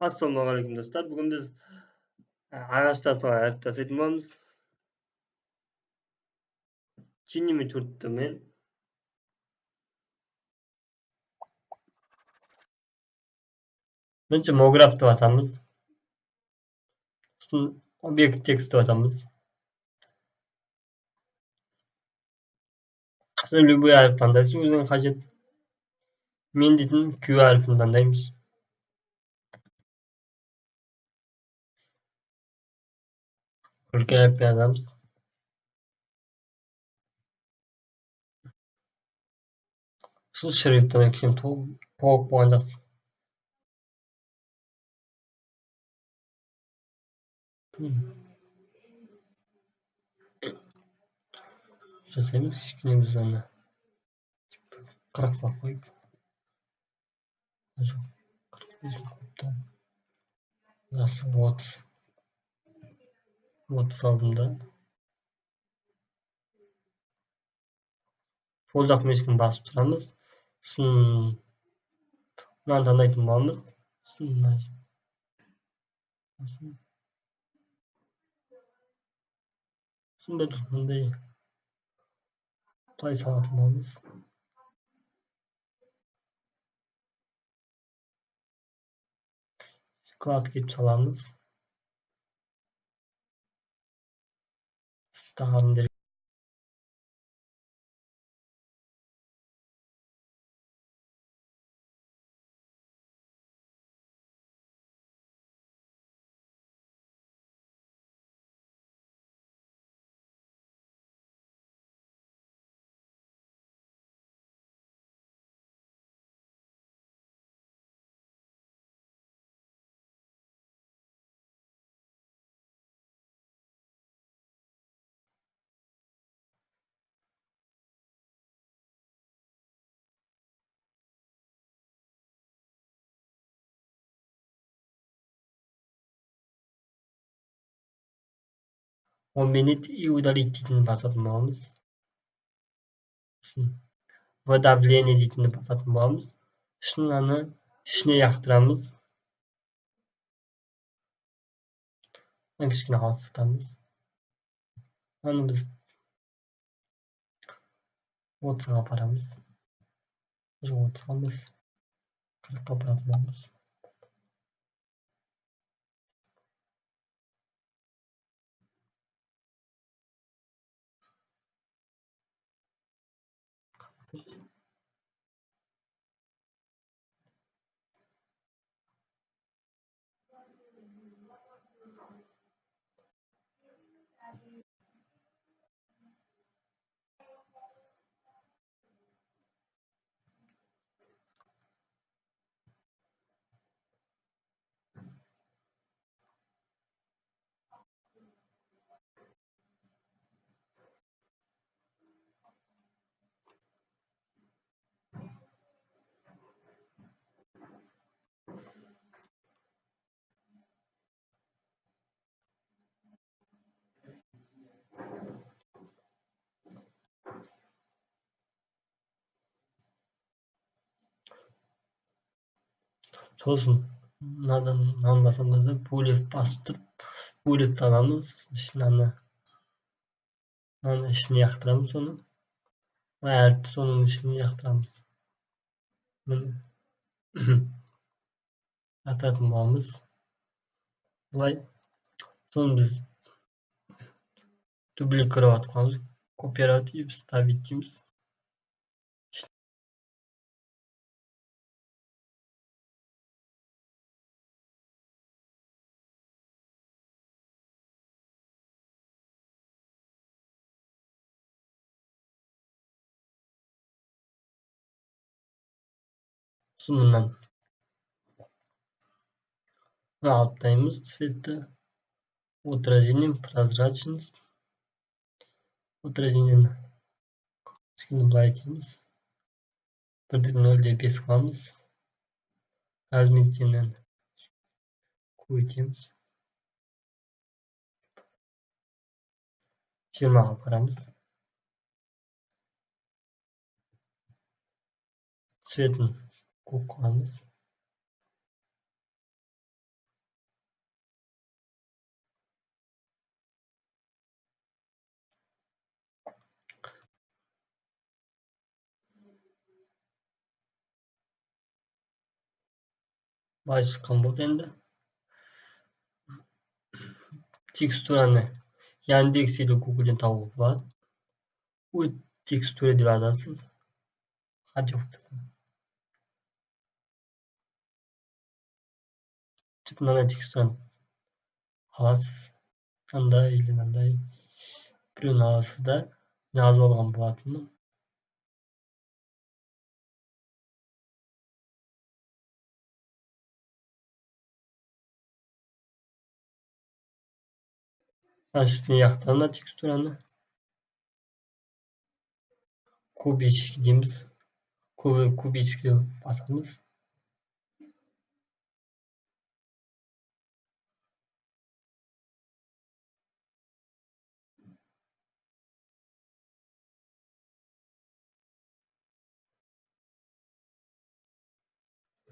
Ассалаумағалейкум, достар. Бүгін біз ағаштарды әріп жасайтын боламыз. Жиырма төрттімен. Бірінші MoGraph-ты басамыз. Сосын объект текстті басамыз. Сосын любой әріп таңдайсыз, өзіңе қажет. Мен дейтін Q әрпін таңдаймыз. Үлкен әріппен жазамыз. Сол шрифтін кішкене толық болған жақсы. Жасаймыз, кішкене біз аны 40 салып қойып. Жоқ, 45 көп та. Жақсы, 30. 30 алдым да. Сол жақ мышканы басып тұрамыз. Сосын мынаны таңдайтын боламыз. Сосын мына. Сосын бір мындай былай салатын боламыз. Гладкий етіп саламыз. Тағын Изменить и удалить дейтінді басатын боламыз. Сосын выдавление дейтінді басатын боламыз. Сосын аны ішіне лақтырамыз. Кішкене алыстатамыз. Аны біз 30-ға апарамыз. Жоқ, 30-ға емес, 40-қа апаратын боламыз. Сосын мынадан мынаны басамыз да, булев басып тұрып, булевті аламыз. Сосын мынаны ішіне лақтырамыз соны. Мына әріпті соның ішіне лақтырамыз. Міне. Лақтыратын боламыз. Былай. Соны біз дубликировать қыламыз. Копировать и вставить дейміз. Сосын мындан алып тастаймыз цветті. Отражение, прозрачность. Отражениені кішкене былай етеміз. 1,05 қыламыз. Разметкені көбейтеміз. 20-ға апарамыз. Цветін көк қыламыз. Былай шыққан болды енді. Текстураны Яндекс или Гуглден табуға болады. Ой, текстура деп жазасыз. Мынандай текстураны аласыз. Мынандай или мынандай біреуін аласыз да, мен жазып алған болатынмын. Үстіне жақтан мына текстураны кубический дейміз. Кубический басамыз.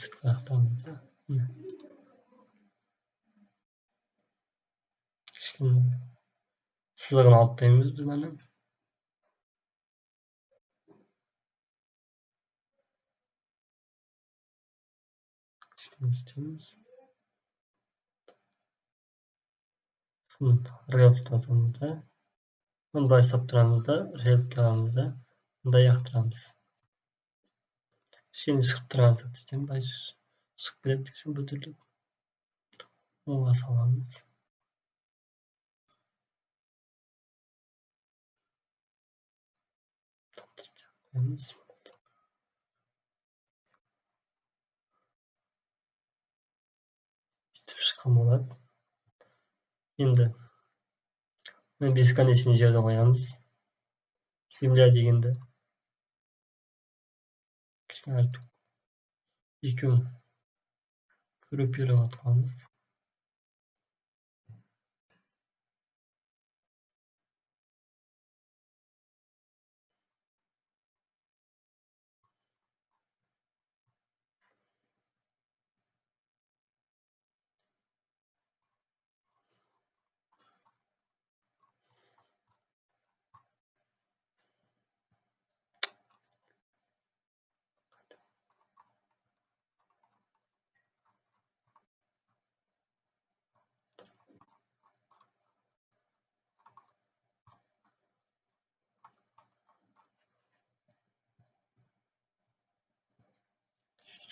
Сыртқы жақтамыз да. Кішкене сызығын алып тастаймыз біз мына. Кішкене істейміз. Сосын рельеф жазамыз да. Мындай былай салып тұрамыз да, рельефке аламыз да, мындай жақтырамыз. Кішкене шығып тұрған сәтте істеймін, былай шығып келеді, кішкене бүдірлеп. Оңға саламыз. Бүйтіп шыққан болады. Енді бесконечный жерде қоямыз. Земля дегенді кішкене екеуін группировать қыламыз.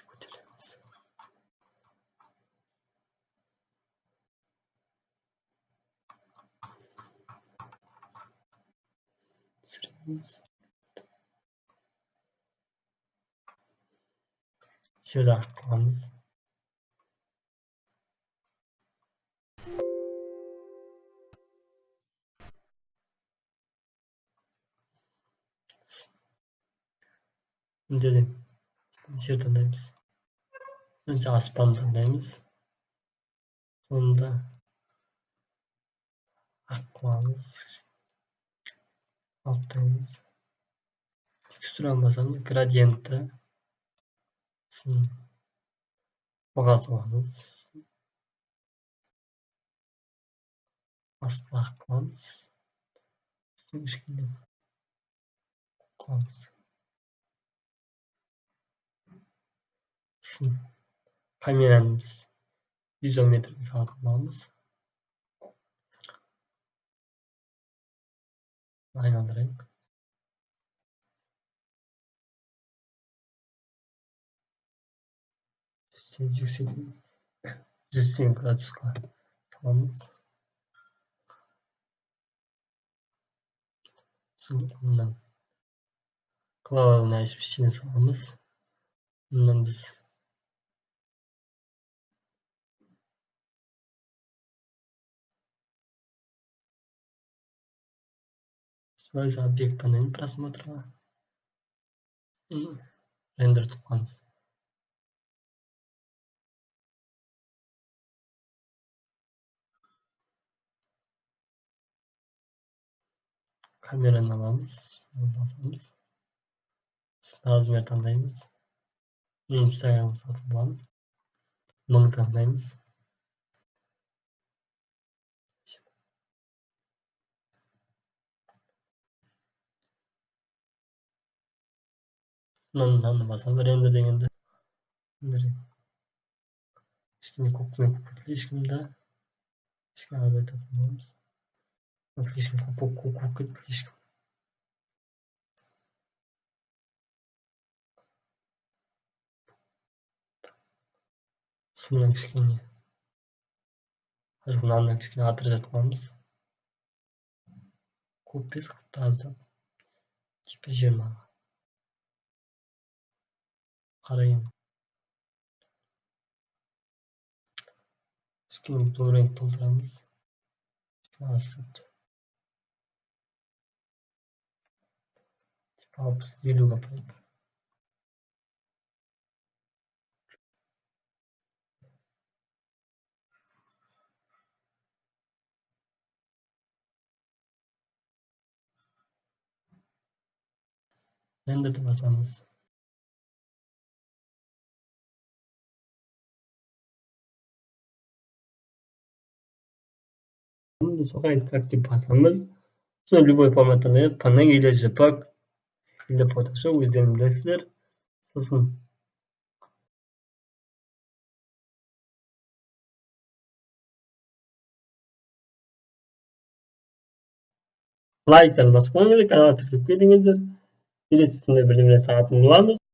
Көтереміз. Түсіреміз. Жерді ақ қыламыз. Мына жерден жер таңдаймыз. Бірінші аспан таңдаймыз. Сонда ақ қыламыз. Алып тастаймыз. Текстураны басамыз, градиентті. Сосын баға саламыз. Астына ақ қыламыз. Сосын кішкене қыламыз. Сосын камераны біз изометрге салатын боламыз. Айналдырайық. 180 градусқа саламыз. Сосын мындан глобальный освещение саламыз. Мындан біз Свойства объекта таңдаймыз просмотрға и рендер қыламыз. Камераны аламыз, басамыз. Размер таңдаймыз. Instagram сатып аламын. 1000 таңдаймыз. Мынаны басамыз, рендер дегенде. Кішкене көкпен көп слишком да. Кішкене азайтатын боламыз. Слишком көп көк болып кетті слишком. Мына кішкене мынаны кішкене отрезать қыламыз. Көп бес қылып аздап типа 20-ға қарайын. Кішкене blue реңк толтырамыз. Кішкене асып типа 60-50-ге апарайық. Render'de басамыз. Сохранить как деп басамыз. Сосын любой форматта PNG или JPEG или Photoshop өздерің білесіздер. Сосын лайктан басып қойыңыздар, каналға тіркеліп кетіңіздер. Келесі сондай бірдемелер салатын боламыз.